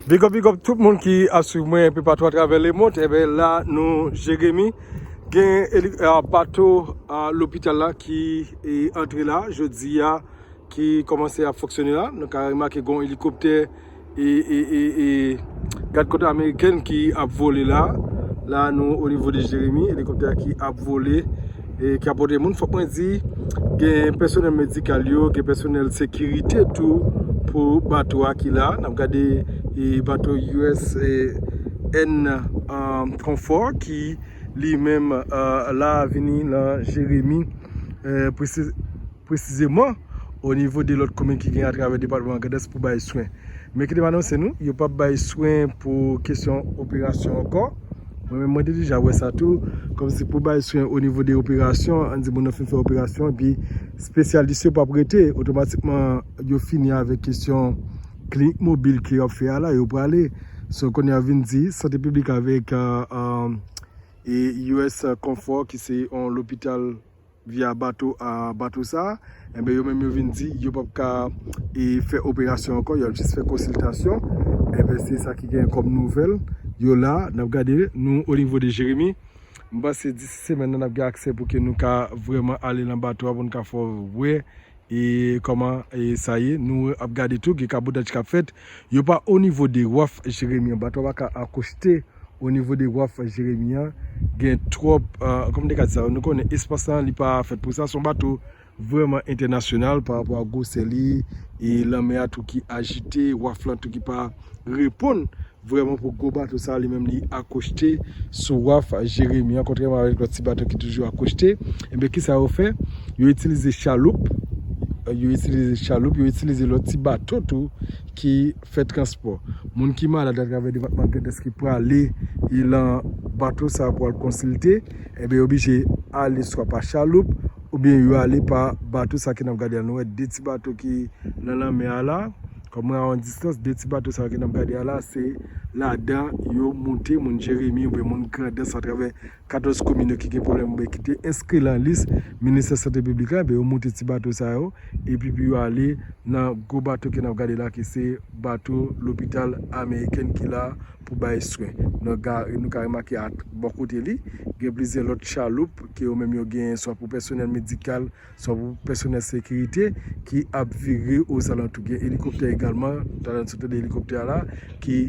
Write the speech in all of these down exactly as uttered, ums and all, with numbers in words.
Big up, big up tout moun ki ap swiv mwen enpe patou atravè lemond. Enben la nou Jeremi, gen eli- a, bato a, lopital la ki e, antre la jodi a, ki kòmanse ap fonksyone la. Nou ka remake gen yon elikoptè e, e, e, e gad kot amerikèn ki ap vole la. La nou onivo de Jeremi, elikoptè ki ap vole e ki ap pote moun. Fòk mwen di, gen pèsonèl medikal yo, gen pèsonèl sekirite tou pou bato a ki la. N ap gade e bato U S N um, Comfort ki li menm uh, la vini nan Jeremi uh, presi- presizeman o nivo de lòt komin ki gen atravè depatman Grandans pou bay swen. Men kite m anonse nou, yo p ap bay swen pou kesyon operasyon ankò. Mwen menm mwen te deja wè sa tou, kòmsi pou bay swen o nivo de operasyon, ann di moun nan fin fè operasyon, epi espesyalis yo p ap rete, otomatikman yo fini avèk kesyon klinik mobil ke yo ap fè a la, yo prale. So kounye a vin di, sante piblik avèk uh, um, e U S Comfort ki se yon lopital via bato a bato sa, enben yo menm yo vin di yo p ap ka e, fè operasyon ankò, y ap jis fè konsiltasyon. Enben se sa ki gen kòm nouvèl. Yo la, n ap gade nou o nivo de Jeremi. M panse disi semèn nan n ap gen aksè pou ke nou ka vrèman ale nan bato a pou n ka fè wè e kòman e sa ye. Nou ap gade tou gen kabotay k ap fèt. Yo pa o nivo de waf Jeremi an, bato a pa ka akoste o nivo de waf Jeremi an, gen twòp, uh, kòman te ka di sa, nou konnen espas lan li pa fèt pou sa, se yon bato vrèman entènasyonal pa rapò a gwosè li, e lanmè a tou ki ajite, waf lan tou ki pa reponn vrèman pou gwo bato sa li menm li akoste sou waf Jeremi an, kontrèman avèk lòt ti bato ki toujou akoste. Enben kisa yo fè? Yo itilize chaloup, yo itilize chaloup, yo itilize lòt ti bato tou ki fè transpò. Moun ki malad atravè depatman Grandans ki prale e lan bato sa pou al konsilte, enben yo oblije ale swa pa chaloup oubyen yo ale pa bato sa ke n ap gade a. Nou wè de ti bato ki nan lanmè a la, kòm mwen a yon distans, de ti bato sa ke n ap gade a la, se ladan yo moute moun Jeremi oubyen moun Grandans atravè katòz komin yo ki gen pwoblèm oubyen ki te enskri lan lis Ministè Sante Piblik la, enben yo moute ti bato sa yo, epi pou yo ale nan gwo bato ke n ap gade la, ki se bato lopital amerikèn ki la pou bay swen. Nou ka, nou ka remake a bò kote li, gen plizyè lòt chaloup ke yo menm yo genyen, swa pou pèsonèl medikal, swa pou pèsonèl sekirite ki ap vire ozalantou. Gen elikoptè egalman, talè n sot tande elikoptè a la, ki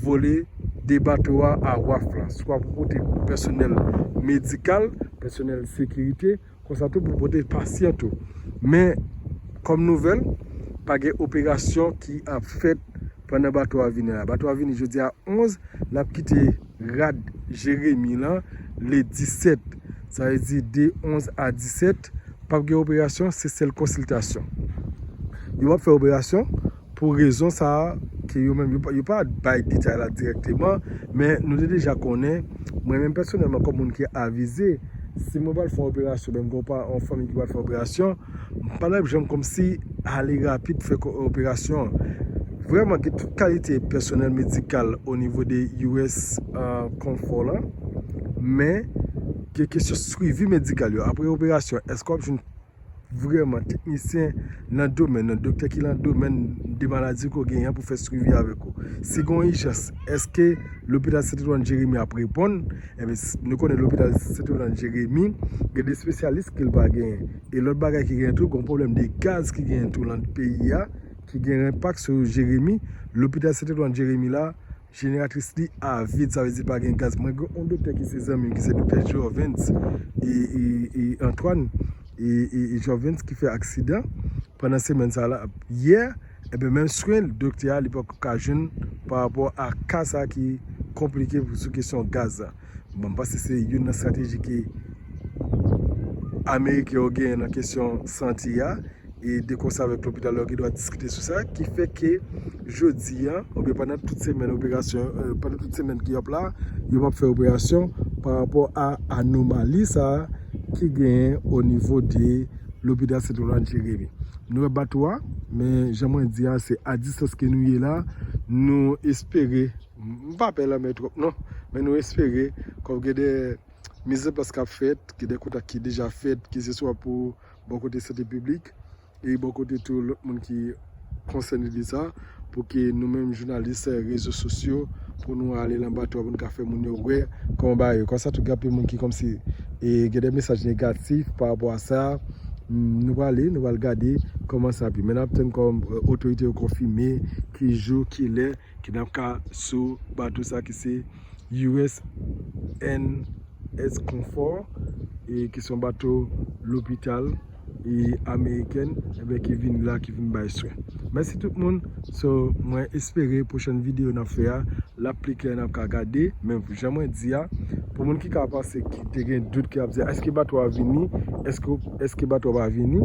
vole de bato a a waf la, swa pou pote pèsonèl medikal, pèsonèl sekirite, konsa tou pou pote pasyan tou. Men, kòm nouvèl, pa gen operasyon ki ap fèt pandan bato a vini la. Bato a vini jodi a onz, l ap kite rad Jeremi lan le disèt. Sa vle di de onz a disèt, p ap gen operasyon, se sèl konsiltasyon. Yo p ap fè operasyon pou rezon sa a ke yo menm, yo pa, yo pa bay detay la dirèkteman, men nou te deja konnen, mwen menm pèsonèlman kòm moun ki avize, si mwen pral fè yon operasyon, oubyen m gen yon pa- yon fanmi ki pral fè operasyon, m pa t ap janm kòmsi ale rapid fè ko- operasyon an. Vrèman, gen tout kalite pèsonèl medikal o nivo de U S uh, Comfort lan, men gen kesyon swivi medikal yo. Apre operasyon, èske w ap jwenn vrèman teknisyen nan domèn nan, doktè ki nan domèn de maladi ke w genyen an pou fè swivi avèk ou? Si gen yon ijans, èske lopital Sent Edward Jeremi ap reponn? Enben, s- nou konnen lopital Sent Edward Jeremi gen de espesyalis ke l pa genyen. E lòt bagay ki genyen tou, gen yon pwoblèm de gaz ki genyen tou lan peyi a, ki gen enpak sou Jeremi. Lopital Sent Edward Jeremi la, jeneratris li a vid, sa vle di pa gen gaz. Mwen gen yon doktè ki se zanmi m, ki se doktè Jovens e, e, e Antoine e, e, e Jovens ki fè aksidan pandan semèn sa la, yè, enben menm swen doktè a li poko ka jwenn pa rapò a ka sa ki konplike sou kesyon gaz la. Bon, m panse se youn nan estrateji ke Ameriken yo genyen nan kesyon sante a, e de konsa avèk lopital yo ki dwa diskite sou sa, ki fè ke jodi a, oubyen pandan tout semèn operasyon, euh, pandan tout semèn ki ap la, yo p ap fè operasyon pa rapò a anomali sa a ki genyen o nivo de lopital Sent Edward Jeremi. Nou wè bato a, men jan mwen di a, se a distans ke nou ye la, nou espere, m pa pè lanmè twòp non, men nou espere kòm gen de mizanplas k ap fèt, gen de kontak ki deja fèt, keseswa pou bò kote sante piblik, e bò kote tou lòt moun ki konsène de sa, Pou ke nou menm jounalis, eh, rezo sosyo, pou nou ale nan bato a, pou nou ka fè moun yo wè kòman bagay yo. Konsa tou gen anpil moun ki kòmsi, e, gen de mesaj negatif pa rapò a sa. Mm, nou prale, nou pral gade kòman sa ap ye. Men n ap tann kòm, eh, otorite yo konfime ki jou, ki lè, ki n ap ka sou bato sa ki se U S N S Comfort, e ki se yon bato lopital, e amerikèn, ebyen, ki vin la, ki vin bay swen. Mèsi tout moun. So, mwen espere pwochèn videyo n ap fè a, l ap pi klè, n ap ka gade. Men jan mwen di a, pou moun ki ka panse, ki te gen dout, ki ap di, èske bato a vini? Èske, èske bato a pa vini?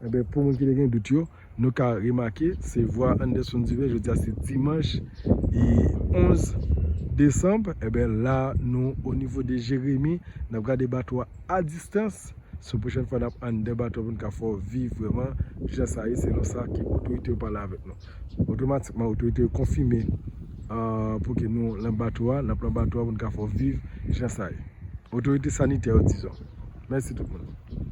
Ebyen, pou moun ki te gen dout yo, nou ka remake, se vwa Anderson Divin, jodi a se dimanch, e onz desanm, ebyen, la, nou o nivo de Jeremi, n ap gade bato a a distans. So, pwochèn fwa, n ap anndan bato a pou n ka fè w viv vrèman jan sa ye, selon sa ke otorite yo pale avèk nou. Otomatikman, otorite yo konfime, ah, pou ke nou nan bato a, n ap nan bato a pou n ka fè w viv jan sa ye. Otorite sanitè yo, dizon. Mèsi tout moun.